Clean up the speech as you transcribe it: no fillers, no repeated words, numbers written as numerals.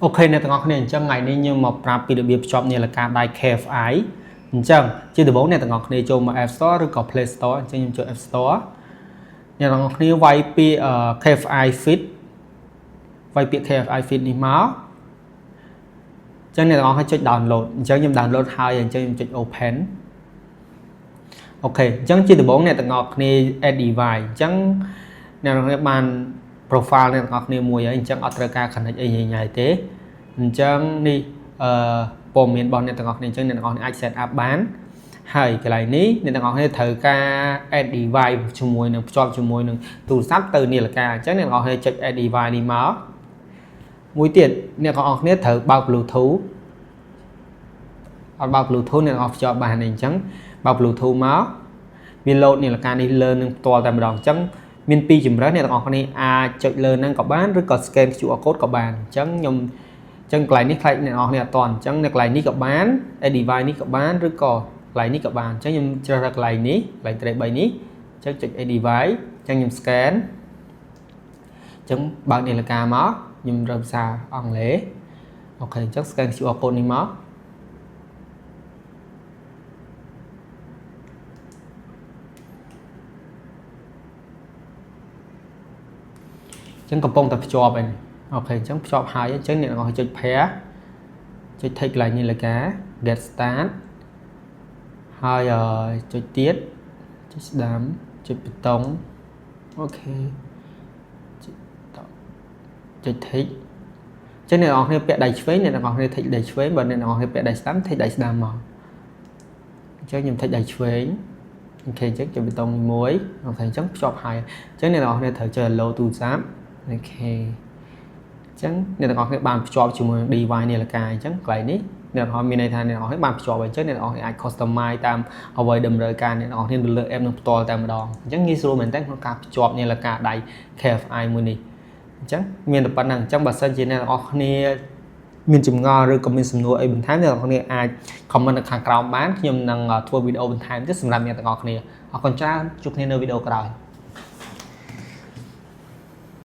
OK អ្នកទាំងអស់គ្នាអញ្ចឹងថ្ងៃនេះខ្ញុំមកប្រាប់ពីរបៀបភ្ជាប់នាឡិកាដៃ KFI អញ្ចឹងជាដំបូងអ្នកទាំងអស់គ្នាចូលមក App Store ឬក៏ Play Store អញ្ចឹងខ្ញុំចូល App Store អ្នកទាំងអស់គ្នាវាយពាក្យ KFI Fit វាយពាក្យ KFI Fit នេះមកអញ្ចឹងអ្នកទាំងអស់គ្នាចុច download អញ្ចឹងខ្ញុំ download ហើយអញ្ចឹងខ្ញុំចុច open OK អញ្ចឹងជាដំបូងអ្នកទាំងអស់គ្នា add device អញ្ចឹងអ្នកទាំងអស់គ្នាបាន profile អ្នកទាំងអស់គ្នាមួយហើយអញ្ចឹងអត់ត្រូវការ connect អីញ៉ៃៗទេអញ្ចឹងនេះអឺព័ត៌មានរបស់អ្នកទាំងអស់គ្នាអញ្ចឹងអ្នកទាំងអស់គ្នាអាច set up បានហើយកន្លែងនេះអ្នកទាំងអស់គ្នាត្រូវការ add device ជាមួយនឹងភ្ជាប់ជាមួយនឹងទូរស័ព្ទទៅនាឡិកាអញ្ចឹងអ្នកទាំងអស់គ្នាចុច add device នេះមកមួយទៀតអ្នកទាំងអស់គ្នាត្រូវបើក Bluetooth អត់បើក Bluetooth អ្នកទាំងអស់ភ្ជាប់បានទេអញ្ចឹងបើក Bluetooth មកវា load នាឡិកានេះលើនឹងផ្ទាល់តែម្ដងអញ្ចឹងមានពីរជម្រើសអ្នកទាំងអស់គ្នាអាចចុចលើហ្នឹងក៏បានឬក៏ scan QR code ក៏បានអញ្ចឹងខ្ញុំអញ្ចឹងកន្លែងនេះខ្លាចអ្នកទាំងអស់គ្នាអត់តន់អញ្ចឹងនៅកន្លែងនេះក៏បាន add device នេះក៏បានឬក៏កន្លែងនេះក៏បានអញ្ចឹងខ្ញុំជ្រើសរើសកន្លែងនេះកន្លែងត្រេ3នេះអញ្ចឹងចុច add device អញ្ចឹងខ្ញុំ scan អញ្ចឹងបើកនាឡិកាមកខ្ញុំរើសភាសាអង់គ្លេស OK អញ្ចឹង scan QR code នេះមកអញ្ចឹងកំពុងតែភ្ជាប់ឯនេះ OK អញ្ចឹងភ្ជាប់ហើយអញ្ចឹងអ្នកទាំងអស់ចុច pair ចុច tick កន្លែងនាឡិកា get start ហើយចុចទៀតចុចស្ដាំចុចប៊ូតុង OK ចុចចុច tick ចឹងអ្នកនរគ្នាពាក់ដៃឆ្វេងអ្នកនរគ្នា tick ដៃឆ្វេងបើអ្នកនរគ្នាពាក់ដៃស្ដាំ tick ដៃស្ដាំមកអញ្ចឹងខ្ញុំ tick ដៃឆ្វេង OK អញ្ចឹងចុចប៊ូតុងមួយ OK អញ្ចឹងភ្ជាប់ហើយអញ្ចឹងអ្នកនរគ្នាត្រូវចុច allow ទូរស័ព្ទ OK អញ្ចឹងអ្នកទាំងអស់គ្នាបានភ្ជាប់ជាមួយនឹង device នាឡិកាអញ្ចឹងកន្លែងនេះអ្នកទាំងអស់មានន័យថាអ្នកទាំងអស់គ្នាបានភ្ជាប់អញ្ចឹងអ្នកទាំងអស់គ្នាអាច customize តាមអ្វីតម្រូវការអ្នកទាំងអស់គ្នានៅលើ app នឹងផ្ទាល់តែម្ដងអញ្ចឹងងាយស្រួលមែនទែនក្នុងការភ្ជាប់នាឡិកាដៃ KFI មួយនេះអញ្ចឹងមានតែប៉ុណ្្នឹងអញ្ចឹងបើសិនជាអ្នកទាំងអស់គ្នាមានចម្ងល់ឬក៏មានសំណួរអីបន្ថែមអ្នកទាំងអស់គ្នាអាច comment នៅខាងក្រោមបានខ្ញុំនឹងធ្វើវីដេអូបន្ថែមទៀតសម្រាប់អ្នកទាំងអស់គ្នាអរគុណច្រើនជួបគ្នានៅវីដេអូក្រោយ។